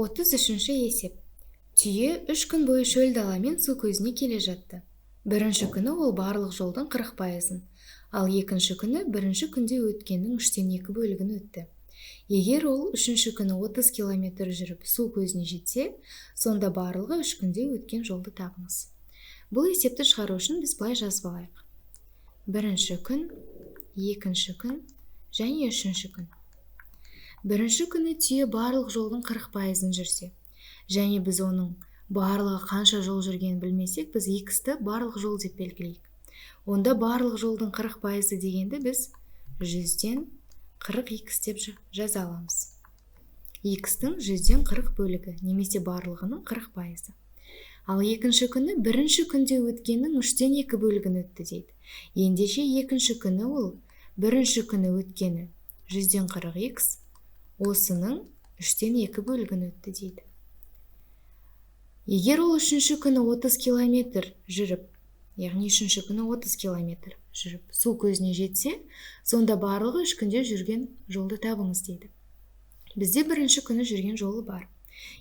33-ші есеп. Түйе 3 күн бойы шөл даламен су көзіне келе жатты. Бірінші күні ол барлық жолдың 40%-ын, ал екінші күні бірінші күнде өткеннің 2/3 бөлігін өтті. Егер ол үшінші күні 30 километр жүріп су көзіне жетсе, сонда барлығы 3 күнде өткен жолды табыңыз. Бұл есепті шығару үшін біз былай жазып алайық. Бірінші күн, екінші күн және үшінші күн. Бірінші күні түйе барлық жолдың 40%-ын жүрсе, және біз оның барлығы қанша жол жүргенін білмесек, біз x-ті барлық жол деп белгілейік. Онда барлық жолдың 40% дегенді біз 100-ден 40x деп жаза аламыз. X-тің 100-ден 40 бөлігі немесе барлығының 40%. Ал екінші күні бірінші күнде өткеннің 2/3 бөлігін өтті дейді. Ендеше екінші күні ол бірінші күні өткені 100-ден 40x, осының 2/3 бөлігін өтті дейді. Егер ол үшінші күні 30 километр жүріп, яғни үшінші күні 30 километр жүріп су көзіне жетсе, сонда барлығы 3 күнде жүрген жолды табыңыз дейді. Бізде бірінші күні жүрген жолы бар,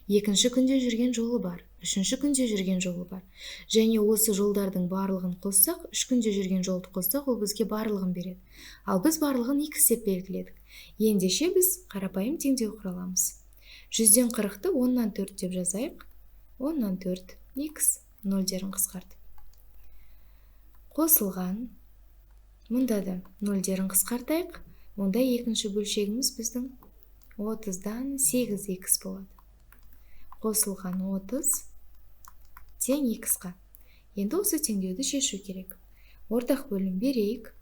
екінші күнде жүрген жолы бар, үшінші күнде жүрген жолы бар. Және осы жолдардың барлығын қоссақ, 3 күнде жүрген жолды қоссақ, ол бізге барлығын береді. Ал біз барлығын x деп белгіледік. Ендеше біз қарапайым теңдеу құра аламыз. 100-ден 40-ты 10-нан 4 деп жазайық. 10-нан 4 x нөлдерін қысқартып. Қосылған, мұнда да нөлдерін қысқартайық. Онда екінші бөлшегіміз біздің 30-дан 8x болады. Қосылған 30 тең x-қа. Енді осы теңдеуді шешу керек. Ортақ бөлім берейік.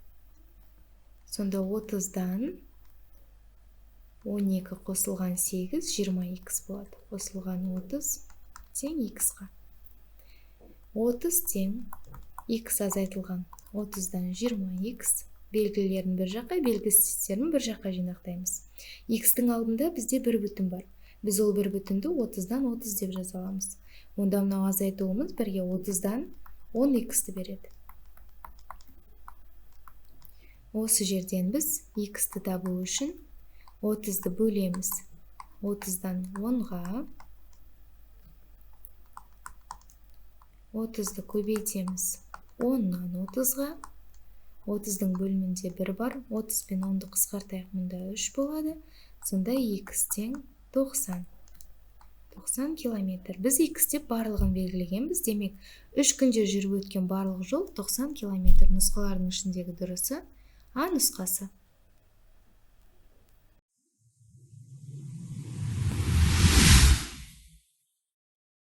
Сонда 30-дан 12 қосылған 8, 20x болады. Қосылған 30 тең x-қа. 30 тең x азайтылған 30-дан 20x, белгілерін бір жаққа, белгісіздерін бір жаққа жинақтаймыз. X-тің алдында бізде бір бүтін бар. Біз ол бір бүтінді 30-дан 30 деп жаза аламыз. Онда мынау азайтуымыз бірге 30-дан 10x-ті береді. Осы жерден біз x-ті табу үшін 30-ды бөлеміз. 30-дан 10-ға, 30-ды көбейтеміз 10-нан 30-ға. 30-дың бөлімінде 1 бар, 30 пен 10-ды қысқартайық, мұнда 3 болады. Сонда x тең 90. 90 километр. Біз x деп барлығын белгілегенбіз, демек 3 күнде жүріп өткен барлық жол 90 километр. Нұсқалардың ішіндегі дұрысы А нұсқасы.